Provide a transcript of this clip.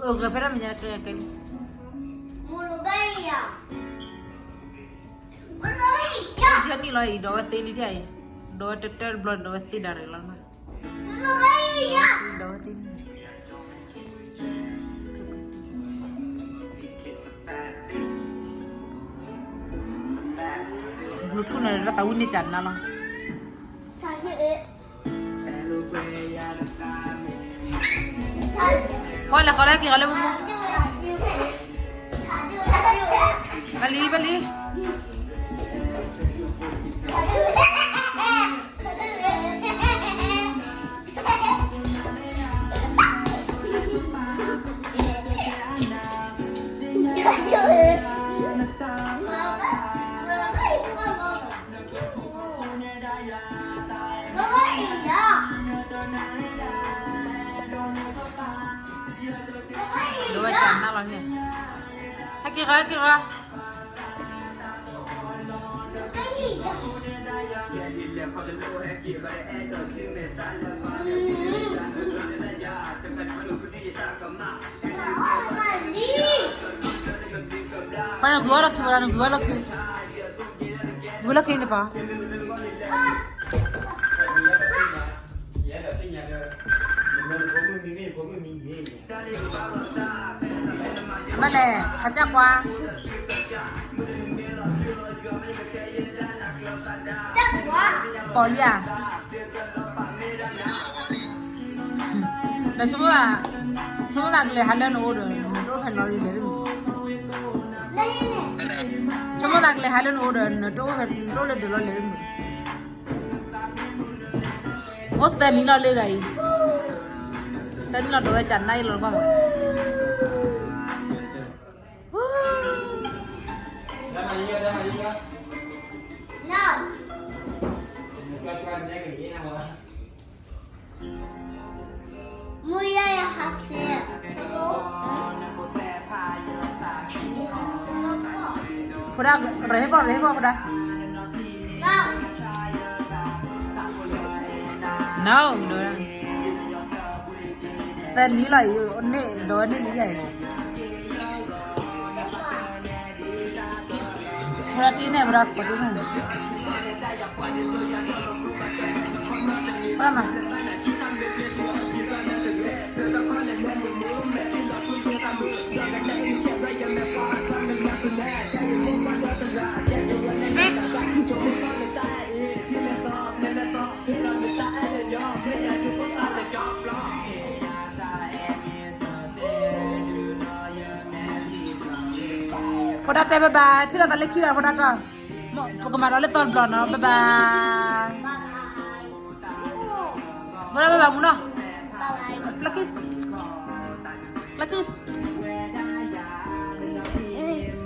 အဂဲၤဖဲဒၣ်မဲာ်ညါကဲကဲလံ. ယဲနံၣ်လီၤအံၤ ဒီးဝဲသ့လံထံၣ်အံၤ, ဒီးဝဲတတၢၢ်တဘျီန့ၣ် ဒီးဝဲသ့ဒၣ်ရဲၣ်လီၤ. ဒီးဝဲသ့လံ. Bluetooth န့ၣ် တၢ်သးဝံၣ်န့ၢ်ကနါလီၤ. ပှၤလဲၤဃီၤလၢက့ၤဃီၤလၢမူမူ, ပလံၤ ပလံၤ. ဒီးဝဲကနၣ်လီၤန့ၣ်, ဟဲက့ၤဃီၤ ဟဲက့ၤဃီၤ. ပှၤန့ၣ်ဂုၤအီၣ်လီၢ်ခံ ပှၤန့ၣ်ဂုၤအီၣ်လီၢ်ခံ, ဂုၤလီၢ်ခံန့ၣ်ပှၤ. မ့ၢ်လဲၣ် ဟးကၢ်ကွၢ်, ပိာ်လံဧါ, ဒီးဆိကမိၣ်သး, ဆိကမိၣ်သးကလဲၤဟးလၢနအိၣ်ဒီး နတအိၣ်ဖဲနီတလၢၤမုၢ်, ဆိကမိၣ်သးကလဲၤဟးလၢနအိၣ်ဒီး နတအိၣ်ဖဲ နတအိၣ်လၢဒၢးလီၤလၢၤမုၢ်. အိၣ်သၢနံၣ်လီၤလၢဂၤအံၤ, သၢနံၣ်လီၤ ဒီးဝဲကနၣ်အံၤလီၤကွၢ်မး. ဖိဒါ, ရဲၣ်ဘီၣ် ရဲၣ်ဘီၣ် ဖိဒါ. န, သၢနံၣ်လီၤအံၤ န့ၢ်ဒီးဝဲန့ၢ်လံယၤအံၤ. ဖိဒါတံၢ်န့ၣ် ဖိဒါ ပှၤတံၢ်န့ၣ်, ဖိဒါမး. ဖိဒါတဲ bye bye ထံၣ်လိာ်သးလၢခံလီၤ ဖိဒါတဲ, ပကမၤဒီးလၢသီတဘျီနီၤ bye bye. ဖိဒါ bye bye မူနီၤ, ဖျၢၣ်ကံၢ်, ဖျၢၣ်ကံၢ်.